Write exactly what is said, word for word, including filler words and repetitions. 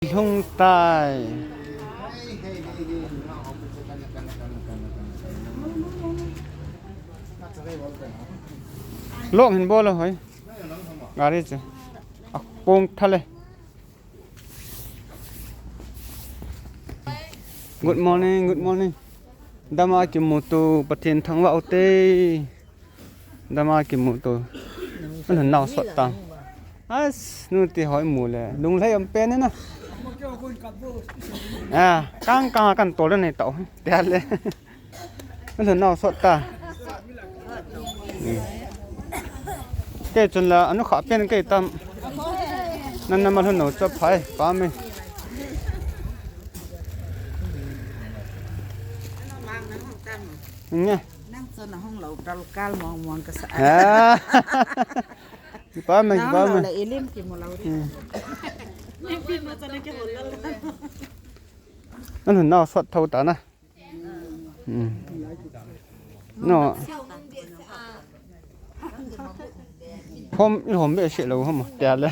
Lhung tai. Lok hin bol hoi. Gari chu. A pong thale. Good morning, good morning. Dama kimuto, Pathen thangvah ute. Dama kimuto. Anu nau sot ta. As, nu ti hoi mu le. Lunglhai om pen na. Ah, kang kang kan tol nei tau. Tia le. Anu nau sot ta. Hmm. Kei chun la anu kha pen kei tam. Nan na ma lhun no chop phai pa me. Nge. Nang chu na hung lo kal kal mong mong ka sa. Ah. Kipa me, kipa me. Nang lo le ilim ki mu lo ri. Hmm. Anu nau sot tho ta na. Hmm. No. Hom, hom be se lo hom, tia le.